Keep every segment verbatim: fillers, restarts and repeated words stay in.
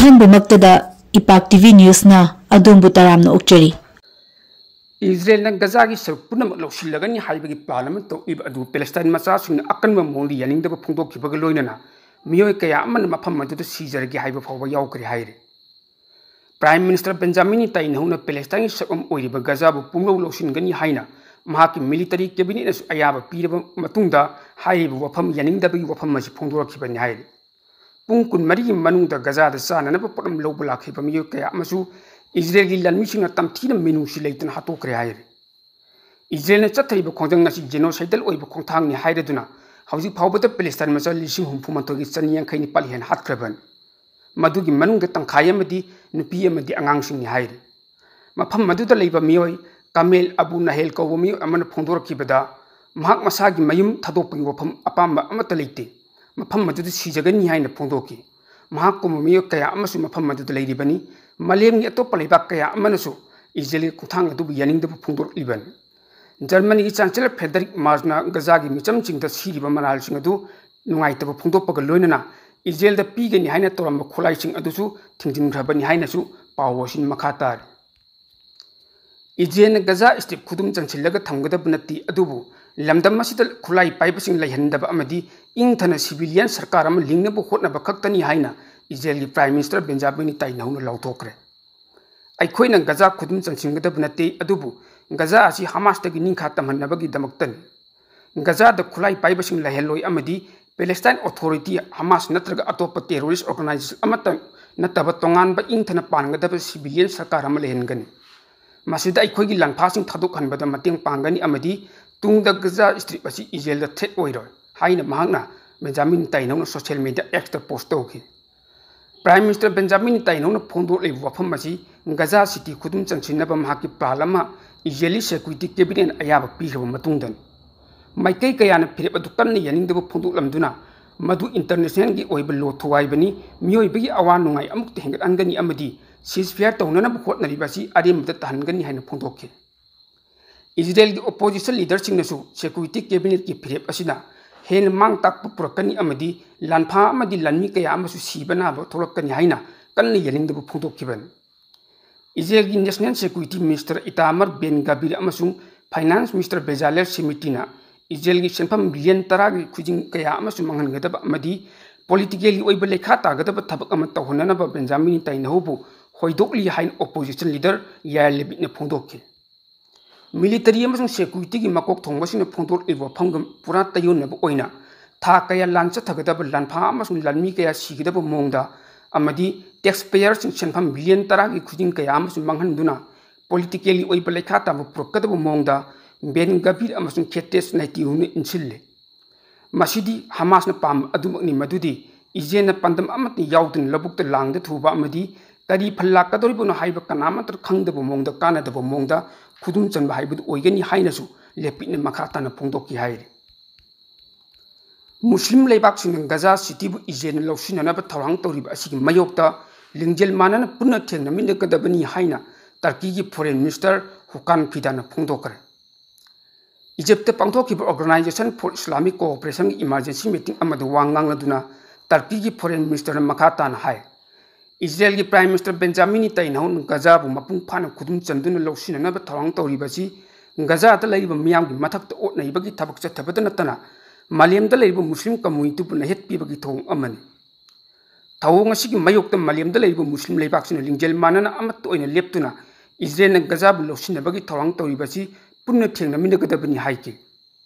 ꯑꯍꯥꯟꯕꯃꯛꯇꯗ ꯏꯄꯥꯛ T V ꯅ꯭ꯌꯨꯁꯅ ꯑꯗꯣꯝꯕꯨ ꯇꯔꯥꯝꯅ ꯑꯣꯛꯆꯔꯤ꯫ ꯏꯖꯔꯦꯜꯅ ꯒꯖꯥꯒꯤ ꯁꯔꯨꯛ ꯄꯨꯝꯅꯃꯛ ꯂꯧꯁꯤꯜꯂꯒꯅꯤ ꯍꯥꯏꯕꯒꯤ ꯄ꯭ꯂꯥꯟ ꯑꯃ ꯇꯧꯏꯕ ꯑꯗꯨ ꯄꯦꯂꯦꯁꯇꯥꯏꯟ ꯃꯆꯥꯁꯤꯡꯅ ꯑꯀꯟꯕ ꯃꯑꯣꯡꯗ ꯌꯥꯅꯤꯡꯗꯕ ꯐꯣꯡꯗꯣꯛꯈꯤꯕꯒ ꯂꯣꯏꯅꯅ ꯃꯤꯑꯣꯏ ꯀꯌꯥ ꯑꯃꯅ ꯃꯐꯝ ꯑꯗꯨꯗ ꯁꯤꯖꯔꯒꯦ ꯍꯥꯏꯕ ꯐꯥꯎꯕ ꯌꯥꯎꯈ꯭ꯔꯦ ꯍꯥꯏꯔꯤ꯫ ꯄ꯭ꯔꯥꯏꯝ ꯃꯤꯅꯤꯁꯇꯔ ꯕꯦꯟꯖꯥꯃꯤꯟ ꯅꯦꯇꯥꯟꯌꯥꯍꯨꯅ ꯄꯦꯂꯦꯁꯇꯥꯏꯟꯒꯤ ꯁꯔꯨꯛ ꯑꯃ ꯑꯣꯏꯔꯤꯕ ꯒꯖꯥꯕꯨ ꯄꯨꯡꯂꯧ ꯂꯧꯁꯤꯟꯒꯅꯤ ꯍꯥꯏꯅ ꯃꯍꯥꯛꯀꯤ ꯃꯤꯂꯤꯇꯔꯤ ꯀꯦꯕꯤꯅꯦꯠꯅꯁꯨ ꯑꯌꯥꯕ ꯄꯤꯔꯕ ꯃꯇꯨꯡꯗ ꯍꯥꯏꯔꯤꯕ ꯋꯥꯐꯝ ꯌꯥꯅꯤꯡꯗꯕꯒꯤ ꯋꯥꯐꯝ ꯑꯁꯤ ꯐꯣꯡꯗꯣꯔꯛꯈꯤꯕꯅꯤ ꯍꯥꯏꯔꯤ꯫ ꯄꯨꯡ ꯀꯨꯟꯃꯔꯤꯒꯤ ꯃꯅꯨꯡꯗ ꯒꯖꯥꯗ ꯆꯥꯅꯅꯕ ꯄꯣꯠꯂꯝ ꯂꯧꯕ ꯂꯥꯛꯈꯤꯕ ꯃꯤꯑꯣꯏ ꯀꯌꯥ ꯑꯃꯁꯨ ꯏꯖꯔꯦꯜꯒꯤ ꯂꯥꯟꯃꯤꯁꯤꯡꯅ ꯇꯝꯊꯤꯅ ꯃꯤꯅꯨꯡꯁꯤ ꯂꯩꯇꯅ ꯍꯥꯠꯇꯣꯛꯈ꯭ꯔꯦ ꯍꯥꯏꯔꯤ꯫ ꯏꯖꯔꯦꯜꯅ ꯆꯠꯊꯔꯤꯕ ꯈꯣꯡꯖꯪ ꯑꯁꯤ ꯖꯦꯅꯣꯁꯥꯏꯗꯜ ꯑꯣꯏꯕ ꯈꯣꯡꯊꯥꯡꯅꯤ ꯍꯥꯏꯔꯗꯨꯅ ꯍꯧꯖꯤꯛ ꯐꯥꯎꯕꯗ ꯄꯦꯂꯦꯁꯇꯥꯏꯟ ꯃꯆꯥ ꯂꯤꯁꯤꯡ ꯍꯨꯝꯐꯨ ꯃꯥꯊꯣꯏꯒꯤ ꯆꯅꯤ ꯌꯥꯡꯈꯩ ꯅꯤꯄꯥꯜ ꯍꯦꯟꯅ ꯍꯥꯠꯈ꯭ꯔꯕꯅꯤ꯫ ꯃꯗꯨꯒꯤ ꯃꯅꯨꯡꯗ ꯇꯪꯈꯥꯏ ꯑꯃꯗꯤ ꯅꯨꯄꯤ ꯑꯃꯗꯤ ꯑꯉꯥꯡꯁꯤꯡꯅꯤ ꯍꯥꯏꯔꯤ꯫ ꯃꯐꯝ ꯑꯗꯨꯗ ꯂꯩꯕ ꯃꯤꯑꯣꯏ ꯀꯥꯃꯦꯜ ꯑꯕꯨ ꯅꯍꯦꯜ ꯀꯧꯕ ꯃꯤꯑꯣꯏ ꯑꯃꯅ ꯐꯣꯡꯗꯣꯔꯛꯈꯤꯕꯗ, ꯃꯍꯥꯛ ꯃꯁꯥꯒꯤ ꯃꯌꯨꯝ ꯊꯥꯗꯣꯛꯄꯒꯤ ꯋꯥꯐꯝ ꯑꯄꯥꯝꯕ ꯑꯃꯠꯇ ꯂꯩꯇꯦ, ꯃꯐꯝ ꯑꯗꯨꯗ ꯁꯤꯖꯒꯅꯤ ꯍꯥꯏꯅ ꯐꯣꯡꯗꯣꯛꯈꯤ꯫ ꯃꯍꯥꯛꯀꯨꯝꯕ ꯃꯤꯑꯣꯏ ꯀꯌꯥ ꯑꯃꯁꯨ ꯃꯐꯝ ꯑꯗꯨꯗ ꯂꯩꯔꯤꯕꯅꯤ꯫ ꯃꯥꯂꯦꯝꯒꯤ ꯑꯇꯣꯞꯄ ꯂꯩꯕꯥꯛ ꯀꯌꯥ ꯑꯃꯅꯁꯨ ꯏꯖꯔꯦꯜꯒꯤ ꯈꯣꯡꯊꯥꯡ ꯑꯗꯨꯕꯨ ꯌꯥꯅꯤꯡꯗꯕ ꯐꯣꯡꯗꯣꯔꯛꯂꯤꯕꯅꯤ꯫ ꯖꯔꯃꯅꯤꯒꯤ ꯆꯥꯟꯁꯦꯂꯔ ꯐ꯭ꯔꯦꯗꯔꯤꯛ ꯃꯥꯔꯁꯅ ꯒꯖꯥꯒꯤ ꯃꯤꯆꯝꯁꯤꯡꯗ ꯁꯤꯔꯤꯕ ꯃꯔꯥꯜꯁꯤꯡ ꯑꯗꯨ ꯅꯨꯡꯉꯥꯏꯇꯕ ꯐꯣꯡꯗꯣꯛꯄꯒ ꯂꯣꯏꯅꯅ ꯏꯖꯔꯦꯜꯗ ꯄꯤꯒꯅꯤ ꯍꯥꯏꯅ ꯇꯧꯔꯝꯕ ꯈꯨꯠꯂꯥꯏꯁꯤꯡ ꯑꯗꯨꯁꯨ ꯊꯤꯡꯖꯤꯟꯈ꯭ꯔꯕꯅꯤ ꯍꯥꯏꯅꯁꯨ ꯄꯥꯎ ꯑꯁꯤꯅ ꯃꯈꯥ ꯇꯥꯔꯤ꯫ ꯏꯖꯔꯦꯜꯅ ꯒꯖꯥ ꯁ꯭ꯇ꯭ꯔꯤꯞ ꯈꯨꯗꯨꯝ ꯆꯟꯁꯤꯜꯂꯒ ꯊꯝꯒꯗꯕ ꯅꯠꯇꯦ, ꯑꯗꯨꯕꯨ ꯂꯝꯗꯝ ꯑꯁꯤꯗ ꯈꯨꯠꯂꯥꯏ ꯄꯥꯏꯕꯁꯤꯡ ꯂꯩꯍꯟꯗꯕ ꯑꯃꯗꯤ ꯏꯪꯊꯅ ꯁꯤꯚꯤꯂꯤꯌꯟ ꯁꯔꯀꯥꯔ ꯑꯃ ꯂꯤꯡꯅꯕ ꯍꯣꯠꯅꯕ ꯈꯛꯇꯅꯤ ꯍꯥꯏꯅ ꯏꯖꯔꯦꯜꯒꯤ ꯄ꯭ꯔꯥꯏꯝ ꯃꯤꯅꯤꯁꯇꯔ ꯕꯦꯟꯖꯥꯃꯤꯟ ꯅꯦꯇꯥꯟꯌꯥꯍꯨꯅ ꯂꯥꯎꯊꯣꯛꯈ꯭ꯔꯦ꯫ ꯑꯩꯈꯣꯏꯅ ꯒꯖꯥ ꯈꯨꯗꯨꯝ ꯆꯟꯁꯤꯟꯒꯗꯕ ꯅꯠꯇꯦ, ꯑꯗꯨꯕꯨ ꯒꯖꯥ ꯑꯁꯤ ꯍꯃꯥꯁꯇꯒꯤ ꯅꯤꯡꯈꯥ ꯇꯝꯍꯟꯅꯕꯒꯤꯗꯃꯛꯇꯅꯤ꯫ ꯒꯖꯥꯗ ꯈꯨꯠꯂꯥꯏ ꯄꯥꯏꯕꯁꯤꯡ ꯂꯩꯍꯜꯂꯣꯏ ꯑꯃꯗꯤ ꯄꯦꯂꯦꯁꯇꯥꯏꯟ ꯑꯣꯊꯣꯔꯤꯇꯤ, ꯍꯃꯥꯁ ꯅꯠꯇ꯭ꯔꯒ ꯑꯇꯣꯞꯄ ꯇꯦꯔꯣꯔꯤꯁ꯭ꯠ ꯑꯣꯔꯒꯅꯥꯏꯖꯦꯁꯟ ꯑꯃꯠꯇ ꯅꯠꯇꯕ ꯇꯣꯉꯥꯟꯕ ꯏꯪꯊꯅ ꯄꯥꯟꯒꯗꯕ ꯁꯤꯚꯤꯂꯤꯌꯟ ꯁꯔꯀꯥꯔ ꯑꯃ ꯂꯩꯍꯟꯒꯅꯤ꯫ ꯃꯁꯤꯗ ꯑꯩꯈꯣꯏꯒꯤ ꯂꯥꯟꯐꯥꯁꯤꯡ ꯊꯥꯗꯣꯛꯍꯟꯕꯗ ꯃꯇꯦꯡ ꯄꯥꯡꯒꯅꯤ ꯑꯃꯗꯤ ꯇꯨꯡꯗ ꯒꯖꯥ ꯁ꯭ꯇ꯭ꯔꯤꯞ ꯑꯁꯤ ꯏꯖꯔꯦꯜꯗ ꯊ꯭ꯔꯦꯠ ꯑꯣꯏꯔꯣꯏ ꯍꯥꯏꯅ ꯃꯍꯥꯛꯅ ꯕꯦꯟꯖꯥꯃꯤꯟ ꯅꯦꯇꯥꯟꯌꯥꯍꯨꯅ ꯁꯣꯁꯤꯌꯦꯜ ꯃꯤꯗꯤꯌꯥ ꯑꯦꯛꯁꯇ ꯄꯣꯁ꯭ꯠ ꯇꯧꯈꯤ꯫ ꯄ꯭ꯔꯥꯏꯝ ꯃꯤꯅꯤꯁꯇꯔ ꯕꯦꯟꯖꯥꯃꯤꯟ ꯅꯦꯇꯥꯟꯌꯥꯍꯨꯅ ꯐꯣꯡꯗꯣꯛꯂꯤꯕ ꯋꯥꯐꯝ ꯑꯁꯤ ꯒꯖꯥ ꯁꯤꯇꯤ ꯈꯨꯗꯨꯝ ꯆꯟꯁꯤꯟꯅꯕ ꯃꯍꯥꯛꯀꯤ ꯄ꯭ꯂꯥꯟ ꯑꯃ ꯏꯖꯔꯦꯂꯤ ꯁꯦꯀ꯭ꯌꯨꯔꯤꯇꯤ ꯀꯦꯕꯤꯅꯦꯠꯅ ꯑꯌꯥꯕ ꯄꯤꯈ꯭ꯔꯕ ꯃꯇꯨꯡꯗꯅꯤ꯫ ꯃꯥꯏꯀꯩ ꯀꯌꯥꯅ ꯐꯤꯔꯦꯞ ꯑꯗꯨ ꯀꯟꯅ ꯌꯥꯅꯤꯡꯗꯕ ꯐꯣꯡꯗꯣꯛꯂꯝꯗꯨꯅ, ꯃꯗꯨ ꯏꯟꯇꯔꯅꯦꯁꯅꯦꯜꯒꯤ ꯑꯣꯏꯕ ꯂꯣ ꯊꯨꯒꯥꯏꯕꯅꯤ, ꯃꯤꯑꯣꯏꯕꯒꯤ ꯑꯋꯥ ꯅꯨꯡꯉꯥꯏ ꯑꯃꯨꯛꯇ ꯍꯦꯟꯒꯠꯍꯟꯒꯅꯤ ꯑꯃꯗꯤ ꯁꯤꯖꯐꯌꯥꯔ ꯇꯧꯅꯅꯕ ꯍꯣꯠꯅꯔꯤꯕ ꯑꯁꯤ ꯑꯔꯦꯝꯕꯗ ꯇꯥꯍꯟꯒꯅꯤ ꯍꯥꯏꯅ ꯐꯣꯡꯗꯣꯛꯈꯤ꯫ ꯏꯖꯔꯦꯜꯒꯤ ꯑꯣꯄꯣꯖꯤꯁꯟ ꯂꯤꯗꯔꯁꯤꯡꯅꯁꯨ ꯁꯦꯀ꯭ꯌꯨꯔꯤꯇꯤ ꯀꯦꯕꯤꯅꯦꯠꯀꯤ ꯐꯤꯔꯦꯞ ꯑꯁꯤꯅ ꯍꯦꯟꯅ ꯃꯥꯡ ꯇꯥꯛꯄ ꯄꯨꯔꯛꯀꯅꯤ ꯑꯃꯗꯤ ꯂꯥꯟꯐꯥ ꯑꯃꯗꯤ ꯂꯥꯟꯃꯤ ꯀꯌꯥ ꯑꯃꯁꯨ ꯁꯤꯕ ꯅꯥꯕ ꯊꯣꯛꯂꯛꯀꯅꯤ ꯍꯥꯏꯅ ꯀꯟꯅ ꯌꯥꯅꯤꯡꯗꯕ ꯐꯣꯡꯗꯣꯛꯈꯤꯕꯅꯤ꯫ ꯏꯖꯔꯦꯜꯒꯤ National Security Minister Itamar Ben Gvir ꯑꯃꯁꯨꯡ Finance Minister Bezalel Smitrina ꯏꯖꯔꯦꯜꯒꯤ ꯁꯦꯟꯐꯝ ꯕꯤꯂꯤꯌꯟ ꯇꯔꯥꯒꯤ ꯈꯨꯖꯤꯡ ꯀꯌꯥ ꯑꯃꯁꯨ ꯃꯥꯡꯍꯟꯒꯗꯕ ꯑꯃꯗꯤ politically ꯑꯣꯏꯕ ꯂꯩꯈꯥ ꯇꯥꯒꯗꯕ ꯊꯕꯛ ꯑꯃ ꯇꯧꯍꯟꯅꯅꯕ ꯕꯦꯟꯖꯥꯃꯤꯟ ꯅꯦꯇꯥꯟꯌꯥꯍꯨꯕꯨ ꯍꯣꯏꯗꯣꯛꯂꯤ ꯍꯥꯏꯅ opposition leader ꯌꯥꯏꯔ ꯂꯦꯄꯤꯗꯅ ꯐꯣꯡꯗꯣꯛꯈꯤ꯫ Military ꯑꯃꯁꯨꯡ security ꯒꯤ ꯃꯀꯣꯛ ꯊꯣꯡꯕꯁꯤꯡꯅ ꯐꯣꯡꯗꯣꯔꯛꯂꯤꯕ ꯋꯥꯐꯝꯒ ꯄꯨꯔꯥ ꯇꯩꯌꯣꯟꯅꯕ ꯑꯣꯏꯅ ꯊꯥ ꯀꯌꯥ ꯂꯥꯟ ꯆꯠꯊꯒꯗꯕ ꯂꯥꯟꯐꯥ ꯑꯃꯁꯨꯡ ꯂꯥꯟꯃꯤ ꯀꯌꯥ ꯁꯤꯒꯗꯕ ꯃꯑꯣꯡꯗ ꯑꯃꯗꯤ taxpayer ꯁꯤꯡ ꯁꯦꯟꯐꯝ ꯕꯤꯂꯤꯌꯟ ꯇꯔꯥꯒꯤ ꯈꯨꯖꯤꯡ ꯀꯌꯥ ꯑꯃꯁꯨ ꯃꯥꯡꯍꯟꯗꯨꯅ politically ꯑꯣꯏꯕ ꯂꯩꯈꯥ ꯇꯥꯕ ꯄꯨꯔꯛꯀꯗꯕ ꯃꯑꯣꯡꯗ Ben Gvir ꯑꯃꯁꯨꯡ Khetes Naityuhꯨꯅ ꯏꯟꯁꯤꯜꯂꯦ꯫ ꯃꯁꯤꯗꯤ ꯍꯃꯥꯁꯅ ꯄꯥꯝꯕ ꯑꯗꯨꯃꯛꯅꯤ, ꯃꯗꯨꯗꯤ ꯏꯖꯔꯦꯜꯅ ꯄꯥꯟꯗꯝ ꯑꯃꯠꯇ ꯌꯥꯎꯗꯅ ꯂꯧꯕꯨꯛꯇ ꯂꯥꯡꯗ ꯊꯨꯕ ꯑꯃꯗꯤ ꯀꯔꯤ ꯐꯜ ꯂꯥꯛꯀꯗꯧꯔꯤꯕꯅꯣ ꯍꯥꯏꯕ ꯀꯅꯥꯃꯠꯇ ꯈꯪꯗꯕ ꯃꯑꯣꯡꯗ, ꯀꯥꯟꯅꯗꯕ ꯃꯑꯣꯡꯗ ꯈꯨꯗꯨꯝ ꯆꯟꯕ ꯍꯥꯏꯕꯗꯨ ꯑꯣꯏꯒꯅꯤ ꯍꯥꯏꯅꯁꯨ ꯂꯦꯄꯤꯗꯅ ꯃꯈꯥ ꯇꯥꯅ ꯐꯣꯡꯗꯣꯛꯈꯤ ꯍꯥꯏꯔꯤ꯫ ꯃꯨꯁꯂꯤꯝ ꯂꯩꯕꯥꯛꯁꯤꯡꯅ ꯒꯖꯥ ꯁꯤꯇꯤꯕꯨ ꯏꯖꯔꯦꯜꯅ ꯂꯧꯁꯤꯟꯅꯅꯕ ꯊꯧꯔꯥꯡ ꯇꯧꯔꯤꯕ ꯑꯁꯤꯒꯤ ꯃꯥꯌꯣꯛꯇ ꯂꯤꯡꯖꯦꯜ ꯃꯥꯟꯅꯅ ꯄꯨꯟꯅ ꯊꯦꯡꯅꯃꯤꯟꯅꯒꯗꯕꯅꯤ ꯍꯥꯏꯅ ꯇꯔꯀꯤꯒꯤ Foreign Minister ꯍꯨꯀꯥꯟ ꯐꯤꯗꯥꯅ ꯐꯣꯡꯗꯣꯛꯈ꯭ꯔꯦ꯫ ꯏꯖꯤꯞꯇ ꯄꯥꯡꯊꯣꯛꯈꯤꯕ Organisation for Islamic Cooperation ꯒꯤ emergency meeting ꯑꯃꯗ ꯋꯥ ꯉꯥꯡꯂꯗꯨꯅ ꯇꯔꯀꯤꯒꯤ Foreign Minister ꯅ ꯃꯈꯥ ꯇꯥꯅ ꯍꯥꯏ, ꯏꯖꯔꯦꯜꯒꯤ Prime Minister ꯕꯦꯟꯖꯥꯃꯤꯟ ꯅꯦꯇꯥꯟꯌꯥꯍꯨꯅ ꯒꯖꯥꯕꯨ ꯃꯄꯨꯡ ꯐꯥꯅ ꯈꯨꯗꯨꯝ ꯆꯟꯗꯨꯅ ꯂꯧꯁꯤꯟꯅꯅꯕ ꯊꯧꯔꯥꯡ ꯇꯧꯔꯤꯕꯁꯤ ꯒꯖꯥꯗ ꯂꯩꯔꯤꯕ ꯃꯤꯌꯥꯝꯒꯤ ꯃꯊꯛꯇ ꯑꯣꯠ ꯅꯩꯕꯒꯤ ꯊꯕꯛ ꯆꯠꯊꯕꯗ ꯅꯠꯇꯅ ꯃꯥꯂꯦꯝꯗ ꯂꯩꯔꯤꯕ ꯃꯨꯁꯂꯤꯝ community ꯕꯨ ꯅꯩꯍꯠꯄꯤꯕꯒꯤ ꯊꯧꯑꯣꯡ ꯑꯃꯅꯤ꯫ ꯊꯧꯑꯣꯡ ꯑꯁꯤꯒꯤ ꯃꯥꯌꯣꯛꯇ ꯃꯥꯂꯦꯝꯗ ꯂꯩꯔꯤꯕ ꯃꯨꯁꯂꯤꯝ ꯂꯩꯕꯥꯛꯁꯤꯡꯅ ꯂꯤꯡꯖꯦꯜ ꯃꯥꯟꯅꯅ ꯑꯃꯠꯇ ꯑꯣꯏꯅ ꯂꯦꯞꯇꯨꯅ ꯏꯖꯔꯦꯜꯅ ꯒꯖꯥꯕꯨ ꯂꯧꯁꯤꯟꯅꯕꯒꯤ ꯊꯧꯔꯥꯡ ꯇꯧꯔꯤꯕꯁꯤ ꯄꯨꯟꯅ ꯊꯦꯡꯅꯃꯤꯟꯅꯒꯗꯕꯅꯤ ꯍꯥꯏꯈꯤ꯫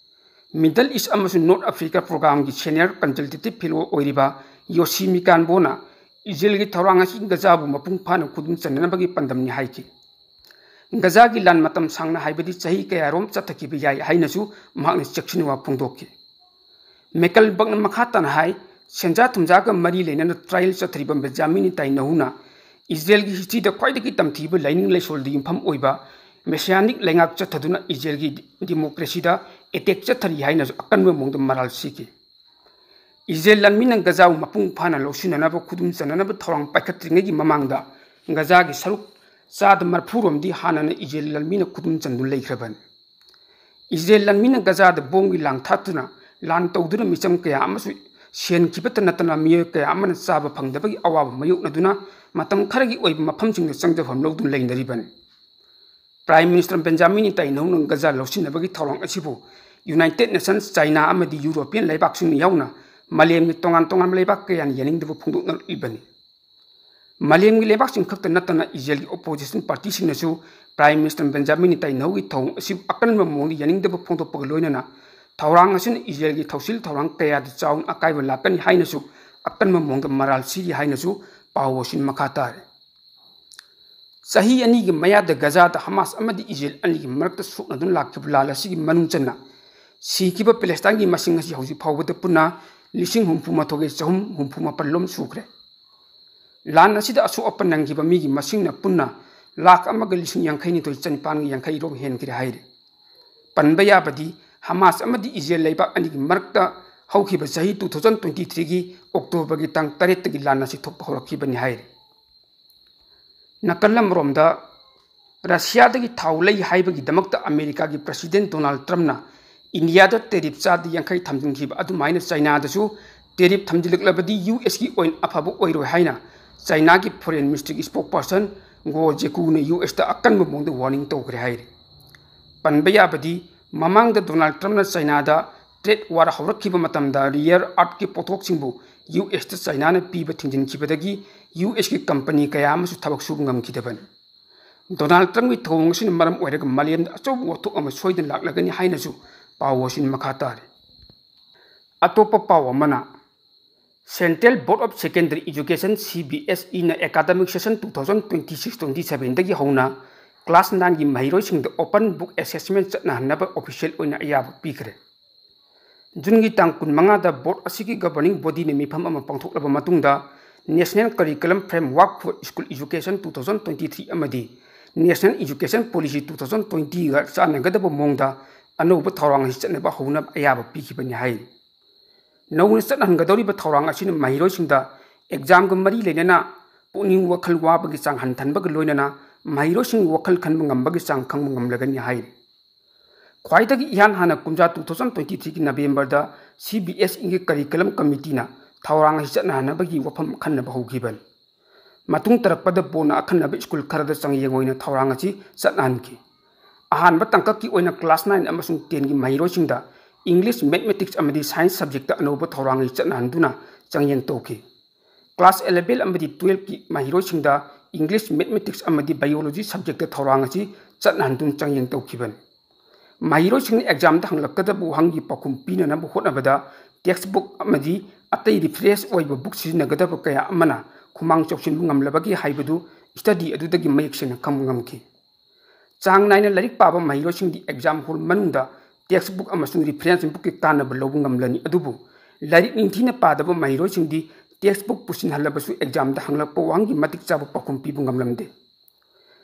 Middle East ꯑꯃꯁꯨꯡ North Africa Program ꯒꯤ Senior Consultative Fellow ꯑꯣꯏꯔꯤꯕ ꯌꯣꯁꯤ ꯃꯤꯀꯥꯟꯕꯣꯅ ꯏꯖꯔꯦꯜꯒꯤ ꯊꯧꯔꯥꯡ ꯑꯁꯤ ꯒꯖꯥꯕꯨ ꯃꯄꯨꯡ ꯐꯥꯅ ꯈꯨꯗꯨꯝ ꯆꯟꯅꯅꯕꯒꯤ ꯄꯥꯟꯗꯝꯅꯤ ꯍꯥꯏꯈꯤ꯫ ꯒꯖꯥꯒꯤ ꯂꯥꯟ ꯃꯇꯝ ꯁꯥꯡꯅ, ꯍꯥꯏꯕꯗꯤ ꯆꯍꯤ ꯀꯌꯥꯔꯣꯝ ꯆꯠꯊꯈꯤꯕ ꯌꯥꯏ ꯍꯥꯏꯅꯁꯨ ꯃꯍꯥꯛꯅ ꯆꯦꯛꯁꯤꯟꯋꯥ ꯐꯣꯡꯗꯣꯛꯈꯤ꯫ ꯃꯦꯀꯜꯕꯛꯅ ꯃꯈꯥ ꯇꯥꯅ ꯍꯥꯏ, ꯁꯦꯟꯖꯥ ꯊꯨꯝꯖꯥꯒ ꯃꯔꯤ ꯂꯩꯅꯅ trial ꯆꯠꯊꯔꯤꯕ ꯕꯦꯟꯖꯥꯃꯤꯟ ꯅꯦꯇꯥꯟꯌꯥꯍꯨꯅ ꯏꯖꯔꯦꯜꯒꯤ history ꯗ ꯈ꯭ꯋꯥꯏꯗꯒꯤ ꯇꯝꯊꯤꯕ ꯂꯥꯏꯅꯤꯡ ꯂꯥꯏꯁꯣꯜꯗ ꯌꯨꯝꯐꯝ ꯑꯣꯏꯕ Messianic ꯂꯩꯉꯥꯛ ꯆꯠꯊꯗꯨꯅ ꯏꯖꯔꯦꯜꯒꯤ democracy ꯗ attack ꯆꯠꯊꯔꯤ ꯍꯥꯏꯅꯁꯨ ꯑꯀꯟꯕ ꯃꯑꯣꯡꯗ ꯃꯔꯥꯜ ꯁꯤꯈꯤ꯫ ꯏꯖꯔꯦꯜ ꯂꯥꯟꯃꯤꯅ ꯒꯖꯥꯕꯨ ꯃꯄꯨꯡ ꯐꯥꯅ ꯂꯧꯁꯤꯟꯅꯅꯕ ꯈꯨꯗꯨꯝ ꯆꯟꯅꯅꯕ ꯊꯧꯔꯥꯡ ꯄꯥꯏꯈꯠꯇ꯭ꯔꯤꯉꯩꯒꯤ ꯃꯃꯥꯡꯗ ꯒꯖꯥꯒꯤ ꯁꯔꯨꯛ ꯆꯥꯗ ꯃꯔꯐꯨ ꯔꯣꯝꯗꯤ ꯍꯥꯟꯅꯅ ꯏꯖꯔꯦꯜ ꯂꯥꯟꯃꯤꯅ ꯈꯨꯗꯨꯝ ꯆꯟꯗꯨꯅ ꯂꯩꯈ꯭ꯔꯕꯅꯤ꯫ ꯏꯖꯔꯦꯜ ꯂꯥꯟꯃꯤꯅ ꯒꯖꯥꯗ ꯕꯣꯝꯒꯤ ꯂꯥꯡ ꯊꯥꯗꯨꯅ ꯂꯥꯟ ꯇꯧꯗꯨꯅ ꯃꯤꯆꯝ ꯀꯌꯥ ꯑꯃꯁꯨ ꯁꯦꯟꯈꯤꯕꯇ ꯅꯠꯇꯅ ꯃꯤꯑꯣꯏ ꯀꯌꯥ ꯑꯃꯅ ꯆꯥꯕ ꯐꯪꯗꯕꯒꯤ ꯑꯋꯥꯕ ꯃꯥꯌꯣꯛꯅꯗꯨꯅ ꯃꯇꯝ ꯈꯔꯒꯤ ꯑꯣꯏꯕ ꯃꯐꯝꯁꯤꯡꯗ ꯆꯪꯖꯐꯝ ꯂꯧꯗꯨꯅ ꯂꯩꯅꯔꯤꯕꯅꯤ꯫ Prime Minister Benjamin Netanyahu-ꯅ ꯒꯖꯥ ꯂꯧꯁꯤꯟꯅꯕꯒꯤ ꯊꯧꯔꯥꯡ ꯑꯁꯤꯕꯨ United Nations, China ꯑꯃꯗꯤ European ꯂꯩꯕꯥꯛꯁꯤꯡ ꯌꯥꯎꯅ ꯃꯥꯂꯦꯝꯒꯤ ꯇꯣꯉꯥꯟ ꯇꯣꯉꯥꯟꯕ ꯂꯩꯕꯥꯛ ꯀꯌꯥꯅ ꯌꯥꯅꯤꯡꯗꯕ ꯐꯣꯡꯗꯣꯛꯅꯔꯛꯂꯤꯕꯅꯤ꯫ ꯃꯥꯂꯦꯝꯒꯤ ꯂꯩꯕꯥꯛꯁꯤꯡ ꯈꯛꯇ ꯅꯠꯇꯅ ꯏꯖꯔꯦꯜꯒꯤ opposition party-ꯁꯤꯡꯅꯁꯨ Prime Minister Benjamin Netanyahu-ꯒꯤ ꯊꯧꯑꯣꯡ ꯑꯁꯤꯕꯨ ꯑꯀꯟꯕ ꯃꯑꯣꯡꯗ ꯌꯥꯅꯤꯡꯗꯕ ꯐꯣꯡꯗꯣꯛꯄꯒ ꯂꯣꯏꯅꯅ ꯊꯧꯔꯥꯡ ꯑꯁꯤꯅ ꯏꯖꯔꯦꯜꯒꯤ ꯊꯧꯁꯤꯜ ꯊꯧꯔꯥꯡ ꯀꯌꯥꯗ ꯆꯥꯎꯅ ꯑꯀꯥꯏꯕ ꯂꯥꯛꯀꯅꯤ ꯍꯥꯏꯅꯁꯨ ꯑꯀꯟꯕ ꯃꯑꯣꯡꯗ ꯃꯔꯥꯜ ꯁꯤꯔꯤ ꯍꯥꯏꯅꯁꯨ ꯄꯥꯎ ꯑꯁꯤꯅ ꯃꯈꯥ ꯇꯥꯔꯦ꯫ ꯆꯍꯤ ꯑꯅꯤꯒꯤ ꯃꯌꯥꯗ ꯒꯖꯥꯗ ꯍꯃꯥꯁ ꯑꯃꯗꯤ ꯏꯖꯔꯦꯜ ꯑꯅꯤꯒꯤ ꯃꯔꯛꯇ ꯁꯣꯛꯅꯗꯨꯅ ꯂꯥꯛꯈꯤꯕ ꯂꯥꯟ ꯑꯁꯤꯒꯤ ꯃꯅꯨꯡ ꯆꯟꯅ ꯁꯤꯈꯤꯕ ꯄꯦꯂꯦꯁꯇꯥꯏꯟꯒꯤ ꯃꯁꯤꯡ ꯑꯁꯤ ꯍꯧꯖꯤꯛ ꯐꯥꯎꯕꯗ ꯄꯨꯟꯅ ꯂꯤꯁꯤꯡ ꯍꯨꯝꯐꯨ ꯃꯥꯊꯣꯏꯒ ꯆꯍꯨꯝ ꯍꯨꯝꯐꯨ ꯃꯥꯄꯜ ꯂꯣꯝ ꯁꯨꯈ꯭ꯔꯦ꯫ ꯂꯥꯟ ꯑꯁꯤꯗ ꯑꯁꯣꯛ ꯑꯄꯟ ꯅꯪꯈꯤꯕ ꯃꯤꯒꯤ ꯃꯁꯤꯡꯅ ꯄꯨꯟꯅ ꯂꯥꯈ ꯑꯃꯒ ꯂꯤꯁꯤꯡ ꯌꯥꯡꯈꯩ ꯅꯤꯊꯣꯏ ꯆꯅꯤꯄꯥꯟꯒ ꯌꯥꯡꯈꯩ ꯔꯣꯝ ꯍꯦꯟꯈ꯭ꯔꯦ ꯍꯥꯏꯔꯤ꯫ ꯄꯟꯕ ꯌꯥꯕꯗꯤ ꯍꯃꯥꯁ ꯑꯃꯗꯤ ꯏꯖꯔꯦꯜ ꯂꯩꯕꯥꯛ ꯑꯅꯤꯒꯤ ꯃꯔꯛꯇ ꯍꯧꯈꯤꯕ ꯆꯍꯤ two thousand twenty three-ꯒꯤ October-ꯒꯤ ꯇꯥꯡ ꯇꯔꯦꯠꯇꯒꯤ ꯂꯥꯟ ꯑꯁꯤ ꯊꯣꯛꯄ ꯍꯧꯔꯛꯈꯤꯕꯅꯤ ꯍꯥꯏꯔꯤ꯫ ꯅꯥꯀꯜ ꯑꯃꯔꯣꯝꯗ ꯔꯁꯤꯌꯥꯗꯒꯤ ꯊꯥꯎ ꯂꯩ ꯍꯥꯏꯕꯒꯤꯗꯃꯛꯇ ꯑꯃꯦꯔꯤꯀꯥꯒꯤ President Donald Trump-ꯅ ꯏꯟꯗꯤꯌꯥꯗ tariff ꯆꯥꯗ ꯌꯥꯡꯈꯩ ꯊꯝꯖꯤꯟꯈꯤꯕ ꯑꯗꯨꯃꯥꯏꯅ ꯆꯥꯏꯅꯥꯗꯁꯨ tariff ꯊꯝꯖꯤꯜꯂꯛꯂꯕꯗꯤ U S-ꯀꯤ ꯑꯣꯏꯅ ꯑꯐꯕ ꯑꯣꯏꯔꯣꯏ ꯍꯥꯏꯅ ꯆꯥꯏꯅꯥꯒꯤ Foreign Ministry-ꯒꯤ spokesperson Guo Jiakun-ꯅ U S-ꯇ ꯑꯀꯟꯕ ꯃꯑꯣꯡꯗ warning ꯇꯧꯈ꯭ꯔꯦ ꯍꯥꯏꯔꯤ꯫ ꯄꯟꯕ ꯌꯥꯕꯗꯤ ꯃꯃꯥꯡꯗ Donald Trump-ꯅ ꯆꯥꯏꯅꯥꯗ trade war ꯍꯧꯔꯛꯈꯤꯕ ꯃꯇꯝꯗ rare earth-ꯀꯤ ꯄꯣꯠꯊꯣꯛꯁꯤꯡꯕꯨ U S-ꯇ ꯆꯥꯏꯅꯥꯅ ꯄꯤꯕ ꯊꯤꯡꯖꯤꯟꯈꯤꯕꯗꯒꯤ U S-ꯀꯤ company ꯀꯌꯥ ꯑꯃꯁꯨ ꯊꯕꯛ ꯁꯨꯕ ꯉꯝꯈꯤꯗꯕꯅꯤ꯫ Donald Trump-ꯀꯤ ꯊꯧꯑꯣꯡ ꯑꯁꯤꯅ ꯃꯔꯝ ꯑꯣꯏꯔꯒ ꯃꯥꯂꯦꯝꯗ ꯑꯆꯧꯕ ꯋꯥꯊꯣꯛ ꯑꯃ ꯁꯣꯏꯗꯅ ꯂꯥꯛꯂꯒꯅꯤ ꯍꯥꯏꯅꯁꯨ ꯄꯥꯎ ꯑꯁꯤꯅ ꯃꯈꯥ ꯇꯥꯔꯤ꯫ ꯑꯇꯣꯞꯄ ꯄꯥꯎ ꯑꯃꯅ, Central Board of Secondary Education, C B S E-ꯅ academic session two thousand twenty six twenty seven-ꯗꯒꯤ ꯍꯧꯅ class nine-ꯒꯤ ꯃꯍꯩꯔꯣꯏꯁꯤꯡꯗ open book assessment ꯆꯠꯅꯍꯟꯅꯕ official ꯑꯣꯏꯅ ꯑꯌꯥꯕ ꯄꯤꯈ꯭ꯔꯦ꯫ ꯖꯨꯟꯒꯤ ꯇꯥꯡ ꯀꯨꯟꯃꯉꯥꯗ board ꯑꯁꯤꯒꯤ governing body-ꯅ ꯃꯤꯐꯝ ꯑꯃ ꯄꯥꯡꯊꯣꯛꯂꯕ ꯃꯇꯨꯡꯗ National Curriculum Framework for School Education two thousand twenty three ꯑꯃꯗꯤ National Education Policy two thousand twenty-ꯒ ꯆꯥꯟꯅꯒꯗꯕ ꯃꯑꯣꯡꯗ ꯑꯅꯧꯕ ꯊꯧꯔꯥꯡ ꯑꯁꯤ ꯆꯠꯅꯕ ꯍꯧꯅꯕ ꯑꯌꯥꯕ ꯄꯤꯈꯤꯕꯅꯤ ꯍꯥꯏꯔꯤ꯫ ꯅꯧꯅ ꯆꯠꯍꯟꯒꯗꯧꯔꯤꯕ ꯊꯧꯔꯥꯡ ꯑꯁꯤꯅ ꯃꯍꯩꯔꯣꯏꯁꯤꯡꯗ exam-ꯒ ꯃꯔꯤ ꯂꯩꯅꯅ ꯄꯨꯛꯅꯤꯡ ꯋꯥꯈꯜ ꯋꯥꯕꯒꯤ ꯆꯥꯡ ꯍꯟꯊꯍꯟꯕꯒ ꯂꯣꯏꯅꯅ ꯃꯍꯩꯔꯣꯏꯁꯤꯡꯒꯤ ꯋꯥꯈꯜ ꯈꯟꯕ ꯉꯝꯕꯒꯤ ꯆꯥꯡ ꯈꯪꯕ ꯉꯝꯂꯒꯅꯤ ꯍꯥꯏꯔꯤ꯫ ꯈ꯭ꯋꯥꯏꯗꯒꯤ ꯏꯍꯥꯟ ꯍꯥꯟꯅ ꯀꯨꯝꯖꯥ two thousand twenty three-ꯒꯤ November-ꯗ C B ꯑꯦꯁ ꯏꯒꯤ ꯀꯔꯤꯀꯂꯝ ꯀꯃꯤꯇꯤꯅ ꯊꯧꯔꯥꯡ ꯑꯁꯤ ꯆꯠꯅꯍꯟꯅꯕꯒꯤ ꯋꯥꯐꯝ ꯑꯈꯟꯅꯕ ꯍꯧꯈꯤꯕꯅꯤ꯫ ꯃꯇꯨꯡ ꯇꯥꯔꯛꯄꯗ ꯕꯣꯔꯗꯅ ꯑꯈꯟꯅꯕ ꯁ꯭ꯀꯨꯜ ꯈꯔꯗ ꯆꯥꯡꯌꯦꯡ ꯑꯣꯏꯅ ꯊꯧꯔꯥꯡ ꯑꯁꯤ ꯆꯠꯅꯍꯟꯈꯤ꯫ ꯑꯍꯥꯟꯕ ꯇꯥꯡꯀꯛꯀꯤ ꯑꯣꯏꯅ class nine ꯑꯃꯁꯨꯡ tenꯒꯤ ꯃꯍꯩꯔꯣꯏꯁꯤꯡꯗ English, Mathematics ꯑꯃꯗꯤ Science subjectꯇ ꯑꯅꯧꯕ ꯊꯧꯔꯥꯡ ꯑꯁꯤ ꯆꯠꯅꯍꯟꯗꯨꯅ ꯆꯥꯡꯌꯦꯡ ꯇꯧꯈꯤ꯫ Class eleven ꯑꯃꯗꯤ twelveꯀꯤ ꯃꯍꯩꯔꯣꯏꯁꯤꯡꯗ English, Mathematics ꯑꯃꯗꯤ Biology subjectꯇ ꯊꯧꯔꯥꯡ ꯑꯁꯤ ꯆꯠꯅꯍꯟꯗꯨꯅ ꯆꯥꯡꯌꯦꯡ ꯇꯧꯈꯤꯕꯅꯤ꯫ ꯃꯍꯩꯔꯣꯏꯁꯤꯡꯅ examꯗ ꯍꯪꯂꯛꯀꯗꯕ ꯋꯥꯍꯪꯒꯤ ꯄꯥꯎꯈꯨꯝ ꯄꯤꯅꯅꯕ ꯍꯣꯠꯅꯕꯗ textbook ꯑꯃꯗꯤ ꯑꯇꯩ reference ꯑꯣꯏꯕ book ꯁꯤꯖꯤꯟꯅꯒꯗꯕ ꯀꯌꯥ ꯑꯃꯅ ꯈꯨꯃꯥꯡ ꯆꯥꯎꯁꯤꯟꯕ ꯉꯝꯂꯕꯒꯦ ꯍꯥꯏꯕꯗꯨ study ꯑꯗꯨꯗꯒꯤ ꯃꯌꯦꯛ ꯁꯦꯡꯅ ꯈꯪꯕ ꯉꯝꯈꯤ꯫ ꯆꯥꯡ ꯅꯥꯏꯅ ꯂꯥꯏꯔꯤꯛ ꯄꯥꯕ ꯃꯍꯩꯔꯣꯏꯁꯤꯡꯗꯤ exam hall ꯃꯅꯨꯡꯗ textbook ꯑꯃꯁꯨꯡ reference bookꯀꯤ ꯀꯥꯟꯅꯕ ꯂꯧꯕ ꯉꯝꯂꯅꯤ, ꯑꯗꯨꯕꯨ ꯂꯥꯏꯔꯤꯛ ꯅꯤꯡꯊꯤꯅ ꯄꯥꯗꯕ ꯃꯍꯩꯔꯣꯏꯁꯤꯡꯗꯤ textbook ꯄꯨꯁꯤꯟꯍꯜꯂꯕꯁꯨ examꯗ ꯍꯪꯂꯛꯄ ꯋꯥꯍꯪꯒꯤ ꯃꯇꯤꯛ ꯆꯥꯕ ꯄꯥꯎꯈꯨꯝ ꯄꯤꯕ ꯉꯝꯂꯝꯗꯦ꯫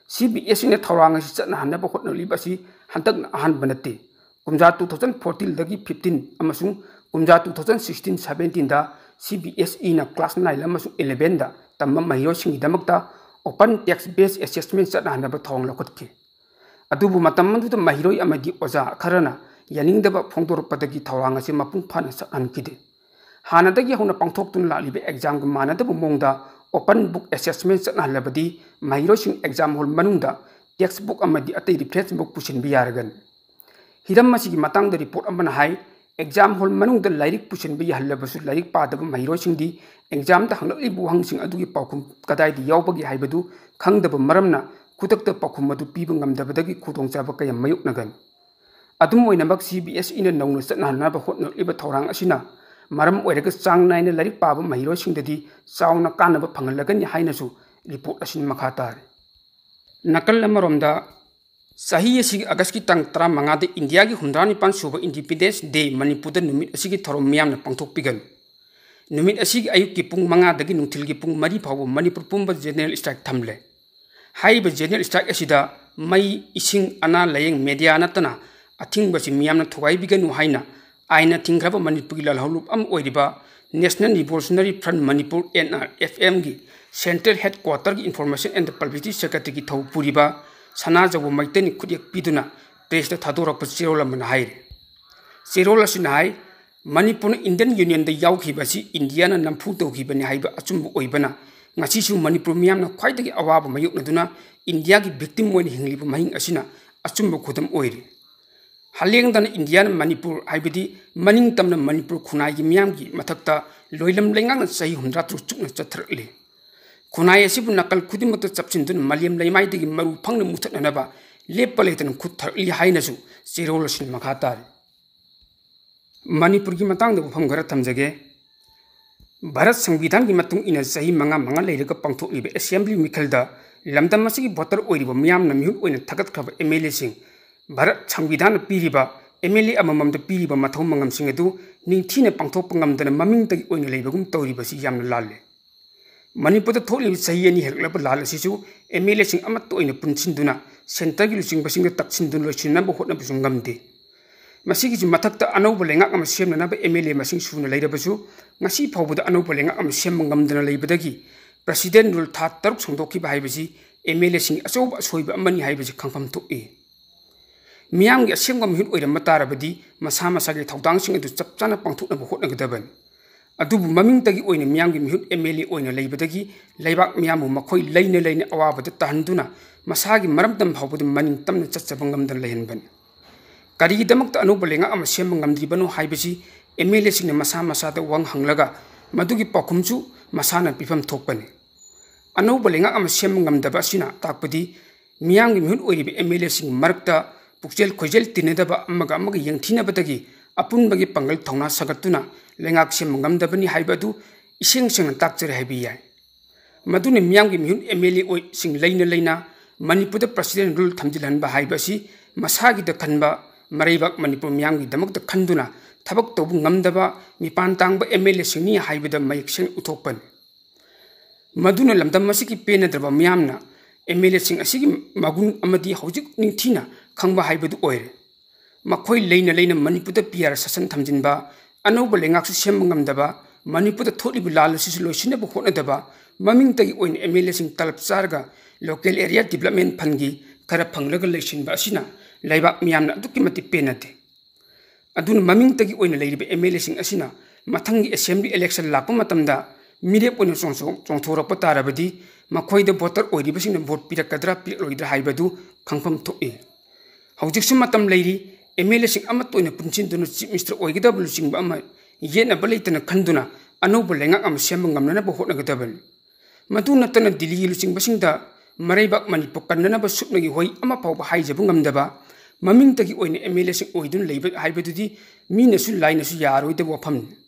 ꯁꯤ ꯕꯤ ꯑꯦꯁ ꯏꯅ ꯊꯧꯔꯥꯡ ꯑꯁꯤ ꯆꯠꯅꯍꯟꯅꯕ ꯍꯣꯠꯅꯔꯤꯕ ꯑꯁꯤ ꯍꯟꯗꯛꯅ ꯑꯍꯥꯟꯕ ꯅꯠꯇꯦ꯫ ꯀꯨꯝꯖꯥ two thousand fourteenꯗꯒꯤ fifteen ꯑꯃꯁꯨꯡ ꯀꯨꯝꯖꯥ two thousand sixteen seventeenꯗ C B ꯑꯦꯁ ꯏꯅ class nine ꯑꯃꯁꯨꯡ elevenꯗ ꯇꯝꯕ ꯃꯍꯩꯔꯣꯏꯁꯤꯡꯒꯤꯗꯃꯛꯇ open text based assessment ꯆꯠꯅꯍꯟꯅꯕ ꯊꯧꯔꯥꯡ ꯂꯧꯈꯠꯈꯤ꯫ ꯑꯗꯨꯕꯨ ꯃꯇꯝ ꯑꯗꯨꯗ ꯃꯍꯩꯔꯣꯏ ꯑꯃꯗꯤ ꯑꯣꯖꯥ ꯈꯔꯅ ꯌꯥꯅꯤꯡꯗꯕ ꯐꯣꯡꯗꯣꯔꯛꯄꯗꯒꯤ ꯊꯧꯔꯥꯡ ꯑꯁꯤ ꯃꯄꯨꯡ ꯐꯥꯅ ꯆꯠꯍꯟꯈꯤꯗꯦ꯫ ꯍꯥꯟꯅꯗꯒꯤ ꯍꯧꯅ ꯄꯥꯡꯊꯣꯛꯇꯨꯅ ꯂꯥꯛꯂꯤꯕ examꯒ ꯃꯥꯟꯅꯗꯕ ꯃꯑꯣꯡꯗ open book assessment ꯆꯠꯅꯍꯜꯂꯕꯗꯤ ꯃꯍꯩꯔꯣꯏꯁꯤꯡ exam hall ꯃꯅꯨꯡꯗ textbook ꯑꯃꯗꯤ ꯑꯇꯩ reference book ꯄꯨꯁꯤꯟꯕ ꯌꯥꯔꯒꯅꯤ꯫ ꯍꯤꯔꯝ ꯑꯁꯤꯒꯤ ꯃꯇꯥꯡꯗ report ꯑꯃꯅ ꯍꯥꯏ, exam hall ꯃꯅꯨꯡꯗ ꯂꯥꯏꯔꯤꯛ ꯄꯨꯁꯤꯟꯕ ꯌꯥꯍꯜꯂꯕꯁꯨ ꯂꯥꯏꯔꯤꯛ ꯄꯥꯗꯕ ꯃꯍꯩꯔꯣꯏꯁꯤꯡꯗꯤ examꯗ ꯍꯪꯂꯛꯂꯤꯕ ꯋꯥꯍꯪꯁꯤꯡ ꯑꯗꯨꯒꯤ ꯄꯥꯎꯈꯨꯝ ꯀꯗꯥꯏꯗ ꯌꯥꯎꯕꯒꯦ ꯍꯥꯏꯕꯗꯨ ꯈꯪꯗꯕ ꯃꯔꯝꯅ ꯈꯨꯗꯛꯇ ꯄꯥꯎꯈꯨꯝ ꯑꯗꯨ ꯄꯤꯕ ꯉꯝꯗꯕꯗꯒꯤ ꯈꯨꯗꯣꯡꯆꯥꯕ ꯀꯌꯥ ꯃꯥꯌꯣꯛꯅꯒꯅꯤ꯫ ꯑꯗꯨꯝ ꯑꯣꯏꯅꯃꯛ, ꯁꯤ ꯕꯤ ꯑꯦꯁ ꯏꯅ ꯅꯧꯅ ꯆꯠꯅꯍꯟꯅꯕ ꯍꯣꯠꯅꯔꯛꯂꯤꯕ ꯊꯧꯔꯥꯡ ꯑꯁꯤꯅ ꯃꯔꯝ ꯑꯣꯏꯔꯒ ꯆꯥꯡ ꯅꯥꯏꯅ ꯂꯥꯏꯔꯤꯛ ꯄꯥꯕ ꯃꯍꯩꯔꯣꯏꯁꯤꯡꯗꯗꯤ ꯆꯥꯎꯅ ꯀꯥꯟꯅꯕ ꯐꯪꯍꯜꯂꯒꯅꯤ ꯍꯥꯏꯅꯁꯨ report ꯑꯁꯤꯅ ꯃꯈꯥ ꯇꯥꯔꯤ꯫ ꯅꯥꯀꯜ ꯑꯃꯔꯣꯝꯗ, ꯆꯍꯤ ꯑꯁꯤꯒꯤ Augustꯀꯤ ꯇꯥꯡ ꯇꯔꯥꯃꯉꯥꯗ ꯏꯟꯗꯤꯌꯥꯒꯤ ꯍꯨꯝꯗ꯭ꯔꯥꯅꯤꯄꯥꯟ ꯁꯨꯕ Independence Day ꯃꯅꯤꯄꯨꯔꯗ ꯅꯨꯃꯤꯠ ꯑꯁꯤꯒꯤ ꯊꯧꯔꯝ ꯃꯤꯌꯥꯝꯅ ꯄꯥꯡꯊꯣꯛꯄꯤꯒꯅꯤ꯫ ꯅꯨꯃꯤꯠ ꯑꯁꯤꯒꯤ ꯑꯌꯨꯛꯀꯤ ꯄꯨꯡ ꯃꯉꯥꯗꯒꯤ ꯅꯨꯡꯊꯤꯜꯒꯤ ꯄꯨꯡ ꯃꯔꯤ ꯐꯥꯎꯕ ꯃꯅꯤꯄꯨꯔ ꯄꯨꯝꯕ general strike ꯊꯝꯂꯦ꯫ ꯍꯥꯏꯔꯤꯕ general strike ꯑꯁꯤꯗ ꯃꯩ, ꯏꯁꯤꯡ, ꯑꯅꯥ ꯂꯥꯌꯦꯡ, media ꯅꯠꯇꯅ ꯑꯊꯤꯡꯕꯁꯤ ꯃꯤꯌꯥꯝꯅ ꯊꯨꯒꯥꯏꯕꯤꯒꯅꯨ ꯍꯥꯏꯅ ꯑꯥꯏꯟꯅ ꯊꯤꯡꯈ꯭ꯔꯕ ꯃꯅꯤꯄꯨꯔꯒꯤ ꯂꯥꯜꯍꯧꯂꯨꯞ ꯑꯃ ꯑꯣꯏꯔꯤꯕ National Revolutionary Front Manipur, N R F M ꯒꯤ central headquarterꯒꯤ Information and Publicity Secretaryꯒꯤ ꯊꯧ ꯄꯨꯔꯤꯕ ꯁꯅꯥꯖꯥꯎꯕ ꯃꯩꯇꯩꯅ ꯈꯨꯠꯌꯦꯛ ꯄꯤꯗꯨꯅ pressꯇ ꯊꯥꯗꯣꯔꯛꯄ ꯆꯦꯔꯣꯜ ꯑꯃꯅ ꯍꯥꯏꯔꯤ꯫ ꯆꯦꯔꯣꯜ ꯑꯁꯤꯅ ꯍꯥꯏ, ꯃꯅꯤꯄꯨꯔꯅ Indian Unionꯗ ꯌꯥꯎꯈꯤꯕ ꯑꯁꯤ ꯏꯟꯗꯤꯌꯥꯅ ꯅꯝꯐꯨ ꯇꯧꯈꯤꯕꯅꯤ ꯍꯥꯏꯕ ꯑꯆꯨꯝꯕ ꯑꯣꯏꯕꯅ, ꯉꯁꯤꯁꯨ ꯃꯅꯤꯄꯨꯔ ꯃꯤꯌꯥꯝꯅ ꯈ꯭ꯋꯥꯏꯗꯒꯤ ꯑꯋꯥꯕ ꯃꯥꯌꯣꯛꯅꯗꯨꯅ ꯏꯟꯗꯤꯌꯥꯒꯤ victim ꯑꯣꯏꯅ ꯍꯤꯡꯂꯤꯕ ꯃꯍꯤꯡ ꯑꯁꯤꯅ ꯑꯆꯨꯝꯕ ꯈꯨꯗꯝ ꯑꯣꯏꯔꯤ꯫ ꯍꯂꯦꯡꯗꯅ ꯏꯟꯗꯤꯌꯥꯅ ꯃꯅꯤꯄꯨꯔ, ꯍꯥꯏꯕꯗꯤ ꯃꯅꯤꯡ ꯇꯝꯅ ꯃꯅꯤꯄꯨꯔ ꯈꯨꯟꯅꯥꯏꯒꯤ ꯃꯤꯌꯥꯝꯒꯤ ꯃꯊꯛꯇ ꯂꯣꯏꯂꯝ ꯂꯩꯉꯥꯛꯅ ꯆꯍꯤ ꯍꯨꯝꯗ꯭ꯔꯥ ꯇꯔꯨꯛ ꯆꯨꯞꯅ ꯆꯠꯊꯔꯛꯂꯤ꯫ ꯈꯨꯟꯅꯥꯏ ꯑꯁꯤꯕꯨ ꯅꯥꯀꯜ ꯈꯨꯗꯤꯡꯃꯛꯇ ꯆꯞꯁꯤꯟꯗꯨꯅ ꯃꯥꯂꯦꯝ ꯂꯩꯃꯥꯏꯗꯒꯤ ꯃꯔꯨ ꯐꯪꯅ ꯃꯨꯊꯠꯅꯅꯕ ꯂꯦꯞꯄ ꯂꯩꯇꯅ ꯈꯨꯠ ꯊꯥꯔꯛꯂꯤ ꯍꯥꯏꯅꯁꯨ ꯆꯦꯔꯣꯜ ꯑꯁꯤꯅ ꯃꯈꯥ ꯇꯥꯔꯤ꯫ ꯃꯅꯤꯄꯨꯔꯒꯤ ꯃꯇꯥꯡꯗ ꯋꯥꯐꯝ ꯈꯔ ꯊꯝꯖꯒꯦ꯫ ꯚꯥꯔꯠ ꯁꯪꯕꯤꯙꯥꯟꯒꯤ ꯃꯇꯨꯡ ꯏꯟꯅ ꯆꯍꯤ ꯃꯉꯥ ꯃꯉꯥ ꯂꯩꯔꯒ ꯄꯥꯡꯊꯣꯛꯂꯤꯕ assembly ꯃꯤꯈꯜꯗ ꯂꯝꯗꯝ ꯑꯁꯤꯒꯤ voter ꯑꯣꯏꯔꯤꯕ ꯃꯤꯌꯥꯝꯅ ꯃꯤꯍꯨꯠ ꯑꯣꯏꯅ ꯊꯥꯒꯠꯈ꯭ꯔꯕ MLAꯁꯤꯡ, ꯚꯥꯔꯠ ꯁꯪꯕꯤꯙꯥꯟꯅ ꯄꯤꯔꯤꯕ MLA ꯑꯃꯃꯝꯗ ꯄꯤꯔꯤꯕ ꯃꯊꯧ ꯃꯉꯝꯁꯤꯡ ꯑꯗꯨ ꯅꯤꯡꯊꯤꯅ ꯄꯥꯡꯊꯣꯛꯄ ꯉꯝꯗꯅ ꯃꯃꯤꯡꯇꯒꯤ ꯑꯣꯏꯅ ꯂꯩꯕꯒꯨꯝ ꯇꯧꯔꯤꯕꯁꯤ ꯌꯥꯝꯅ ꯂꯥꯜꯂꯦ꯫ ꯃꯅꯤꯄꯨꯔꯗ ꯊꯣꯛꯂꯤꯕ ꯆꯍꯤ ꯑꯅꯤ ꯍꯦꯜꯂꯛꯂꯕ ꯂꯥꯜ ꯑꯁꯤꯁꯨ MLAꯁꯤꯡ ꯑꯃꯠꯇ ꯑꯣꯏꯅ ꯄꯨꯟꯁꯤꯟꯗꯨꯅ centreꯒꯤ ꯂꯨꯆꯤꯡꯕꯁꯤꯡꯗ ꯇꯛꯁꯤꯟꯗꯨꯅ ꯂꯣꯏꯁꯤꯟꯅꯕ ꯍꯣꯠꯅꯕꯁꯨ ꯉꯝꯗꯦ꯫ ꯃꯁꯤꯒꯤꯁꯨ ꯃꯊꯛꯇ ꯑꯅꯧꯕ ꯂꯩꯉꯥꯛ ꯑꯃ ꯁꯦꯝꯅꯅꯕ MLA ꯃꯁꯤꯡ ꯁꯨꯅ ꯂꯩꯔꯕꯁꯨ, ꯉꯁꯤ ꯐꯥꯎꯕꯗ ꯑꯅꯧꯕ ꯂꯩꯉꯥꯛ ꯑꯃ ꯁꯦꯝꯕ ꯉꯝꯗꯅ ꯂꯩꯕꯗꯒꯤ President Rule ꯊꯥ ꯇꯔꯨꯛ ꯁꯥꯡꯗꯣꯛꯈꯤꯕ ꯍꯥꯏꯕꯁꯤ MLAꯁꯤꯡꯒꯤ ꯑꯆꯧꯕ ꯑꯁꯣꯏꯕ ꯑꯃꯅꯤ ꯍꯥꯏꯕꯁꯤ ꯈꯪꯐꯝ ꯊꯣꯛꯏ꯫ ꯃꯤꯌꯥꯝꯒꯤ ꯑꯁꯦꯡꯕ ꯃꯤꯍꯨꯠ ꯑꯣꯏꯔꯝꯕ ꯇꯥꯔꯕꯗꯤ ꯃꯁꯥ ꯃꯁꯥꯒꯤ ꯊꯧꯗꯥꯡꯁꯤꯡ ꯑꯗꯨ ꯆꯞ ꯆꯥꯅ ꯄꯥꯡꯊꯣꯛꯅꯕ ꯍꯣꯠꯅꯒꯗꯕꯅꯤ꯫ ꯑꯗꯨꯕꯨ ꯃꯃꯤꯡꯇꯒꯤ ꯑꯣꯏꯅ ꯃꯤꯌꯥꯝꯒꯤ ꯃꯤꯍꯨꯠ MLA ꯑꯣꯏꯅ ꯂꯩꯕꯗꯒꯤ ꯂꯩꯕꯥꯛ ꯃꯤꯌꯥꯝꯕꯨ ꯃꯈꯣꯏ ꯂꯩꯅ ꯂꯩꯅ ꯑꯋꯥꯕꯗ ꯇꯥꯍꯟꯗꯨꯅ ꯃꯁꯥꯒꯤ ꯃꯔꯝꯗꯝ ꯐꯥꯎꯕꯗ ꯃꯅꯤꯡ ꯇꯝꯅ ꯆꯠꯆꯕ ꯉꯝꯗꯅ ꯂꯩꯍꯟꯕꯅꯤ꯫ ꯀꯔꯤꯒꯤꯗꯃꯛꯇ ꯑꯅꯧꯕ ꯂꯩꯉꯥꯛ ꯑꯃ ꯁꯦꯝꯕ ꯉꯝꯗ꯭ꯔꯤꯕꯅꯣ ꯍꯥꯏꯕꯁꯤ MLAꯁꯤꯡꯅ ꯃꯁꯥ ꯃꯁꯥꯗ ꯋꯥꯍꯪ ꯍꯪꯂꯒ ꯃꯗꯨꯒꯤ ꯄꯥꯎꯈꯨꯝꯁꯨ ꯃꯁꯥꯅ ꯄꯤꯐꯝ ꯊꯣꯛꯄꯅꯤ꯫ ꯑꯅꯧꯕ ꯂꯩꯉꯥꯛ ꯑꯃ ꯁꯦꯝꯕ ꯉꯝꯗꯕ ꯑꯁꯤꯅ ꯇꯥꯛꯄꯗꯤ ꯃꯤꯌꯥꯝꯒꯤ ꯃꯤꯍꯨꯠ ꯑꯣꯏꯔꯤꯕ MLAꯁꯤꯡ ꯃꯔꯛꯇ ꯄꯨꯛꯆꯦꯜ ꯈꯣꯏꯖꯦꯜ ꯇꯤꯟꯅꯗꯕ, ꯑꯃꯒ ꯑꯃꯒ ꯌꯦꯡꯊꯤꯅꯕꯗꯒꯤ ꯑꯄꯨꯟꯕꯒꯤ ꯄꯥꯡꯒꯜ ꯊꯧꯅꯥ ꯁꯥꯒꯠꯇꯨꯅ ꯂꯩꯉꯥꯛ ꯁꯦꯝꯕ ꯉꯝꯗꯕꯅꯤ ꯍꯥꯏꯕ ꯑꯗꯨ ꯏꯁꯦꯡ ꯁꯦꯡꯅ ꯇꯥꯛꯆꯔꯦ ꯍꯥꯏꯕ ꯌꯥꯏ꯫ ꯃꯗꯨꯅ ꯃꯤꯌꯥꯝꯒꯤ ꯃꯤꯍꯨꯠ MLAꯁꯤꯡ ꯂꯩꯅ ꯂꯩꯅ ꯃꯅꯤꯄꯨꯔꯗ President Rule ꯊꯝꯖꯤꯜꯍꯟꯕ ꯍꯥꯏꯕ ꯑꯁꯤ ꯃꯁꯥꯒꯤꯗ ꯈꯟꯕ, ꯃꯔꯩꯕꯥꯛ ꯃꯅꯤꯄꯨꯔ ꯃꯤꯌꯥꯝꯒꯤꯗꯃꯛꯇ ꯈꯟꯗꯨꯅ ꯊꯕꯛ ꯇꯧꯕ ꯉꯝꯗꯕ ꯃꯤꯄꯥꯟ ꯇꯥꯡꯕ MLAꯁꯤꯡꯅꯤ ꯍꯥꯏꯕꯗ ꯃꯌꯦꯛ ꯁꯦꯡꯅ ꯎꯠꯊꯣꯛꯄꯅꯤ꯫ ꯃꯗꯨꯅ ꯂꯝꯗꯝ ꯑꯁꯤꯒꯤ ꯄꯦꯟꯅꯗ꯭ꯔꯕ ꯃꯤꯌꯥꯝꯅ MLAꯁꯤꯡ ꯑꯁꯤꯒꯤ ꯃꯒꯨꯟ ꯑꯃꯗꯤ ꯍꯧꯖꯤꯛ ꯅꯤꯡꯊꯤꯅ ꯈꯪꯕ ꯍꯥꯏꯕꯗꯨ ꯑꯣꯏꯔꯦ꯫ ꯃꯈꯣꯏ ꯂꯩꯅ ꯂꯩꯅ ꯃꯅꯤꯄꯨꯔꯗ PR ꯁꯥꯁꯟ ꯊꯝꯖꯤꯟꯕ, ꯑꯅꯧꯕ ꯂꯩꯉꯥꯛꯁꯨ ꯁꯦꯝꯕ ꯉꯝꯗꯕ, ꯃꯅꯤꯄꯨꯔꯗ ꯊꯣꯛꯂꯤꯕ ꯂꯥꯜ ꯑꯁꯤꯁꯨ ꯂꯣꯏꯁꯤꯟꯅꯕ ꯍꯣꯠꯅꯗꯕ, ꯃꯃꯤꯡꯇꯒꯤ ꯑꯣꯏꯅ MLAꯁꯤꯡ ꯇꯂꯕ ꯆꯥꯔꯒ local area development fundꯀꯤ ꯈꯔ ꯐꯪꯂꯒ ꯂꯩꯁꯤꯟꯕ ꯑꯁꯤꯅ ꯂꯩꯕꯥꯛ ꯃꯤꯌꯥꯝꯅ ꯑꯗꯨꯛꯀꯤ ꯃꯇꯤꯛ ꯄꯦꯟꯅꯗꯦ꯫ ꯑꯗꯨꯅ ꯃꯃꯤꯡꯇꯒꯤ ꯑꯣꯏꯅ ꯂꯩꯔꯤꯕ ꯑꯦꯝ ꯑꯦꯜ ꯑꯦꯁꯤꯡ ꯑꯁꯤꯅ ꯃꯊꯪꯒꯤ ꯑꯦꯁꯦꯝꯕ꯭ꯂꯤ ꯏꯂꯦꯛꯁꯟ ꯂꯥꯛꯄ ꯃꯇꯝꯗ ꯃꯤꯔꯦꯞ ꯑꯣꯏꯅ ꯆꯣꯡꯊꯣꯛ-, ꯆꯣꯡꯊꯣꯔꯛꯄ ꯇꯥꯔꯕꯗꯤ ꯃꯈꯣꯏꯗ ꯚꯣꯇꯔ ꯑꯣꯏꯔꯤꯕꯁꯤꯡꯅ ꯚꯣꯠ ꯄꯤꯔꯛꯀꯗ꯭ꯔꯥ ꯄꯤꯔꯛꯂꯣꯏꯗ꯭ꯔꯥ ꯍꯥꯏꯕꯗꯨ ꯈꯪꯐꯝ ꯊꯣꯛꯏ꯫ ꯍꯧꯖꯤꯛꯁꯨ ꯃꯇꯝ ꯂꯩꯔꯤ꯫ ꯑꯦꯝ ꯑꯦꯜ ꯑꯦꯁꯤꯡ ꯑꯃꯠꯇ ꯑꯣꯏꯅ ꯄꯨꯟꯁꯤꯟꯗꯨꯅ ꯆꯤꯐ ꯃꯤꯅꯤꯁꯇꯔ ꯑꯣꯏꯒꯗꯕ ꯂꯨꯆꯤꯡꯕ ꯑꯃ ꯌꯦꯠꯅꯕ ꯂꯩꯇꯅ ꯈꯟꯗꯨꯅ ꯑꯅꯧꯕ ꯂꯩꯉꯥꯛ ꯑꯃ ꯁꯦꯝꯕ ꯉꯝꯅꯅꯕ ꯍꯣꯠꯅꯒꯗꯕꯅꯤ꯫ ꯃꯗꯨ ꯅꯠꯇꯅ ꯗꯤꯜꯂꯤꯒꯤ ꯂꯨꯆꯤꯡꯕꯁꯤꯡꯗ ꯃꯔꯩꯕꯥꯛ ꯃꯅꯤꯄꯨꯔ ꯀꯟꯅꯅꯕ ꯁꯨꯞꯅꯒꯤ ꯋꯥꯍꯩ ꯑꯃ ꯐꯥꯎꯕ ꯍꯥꯏꯖꯕ ꯉꯝꯗꯕ, ꯃꯃꯤꯡꯇꯒꯤ ꯑꯣꯏꯅ ꯑꯦꯝ ꯑꯦꯜ ꯑꯦꯁꯤꯡ ꯑꯣꯏꯗꯨꯅ ꯂꯩꯕ ꯍꯥꯏꯕꯗꯨꯗꯤ ꯃꯤꯅꯁꯨ ꯂꯥꯏꯅꯁꯨ ꯌꯥꯔꯣꯏꯗꯕ ꯋꯥꯐꯝꯅꯤ꯫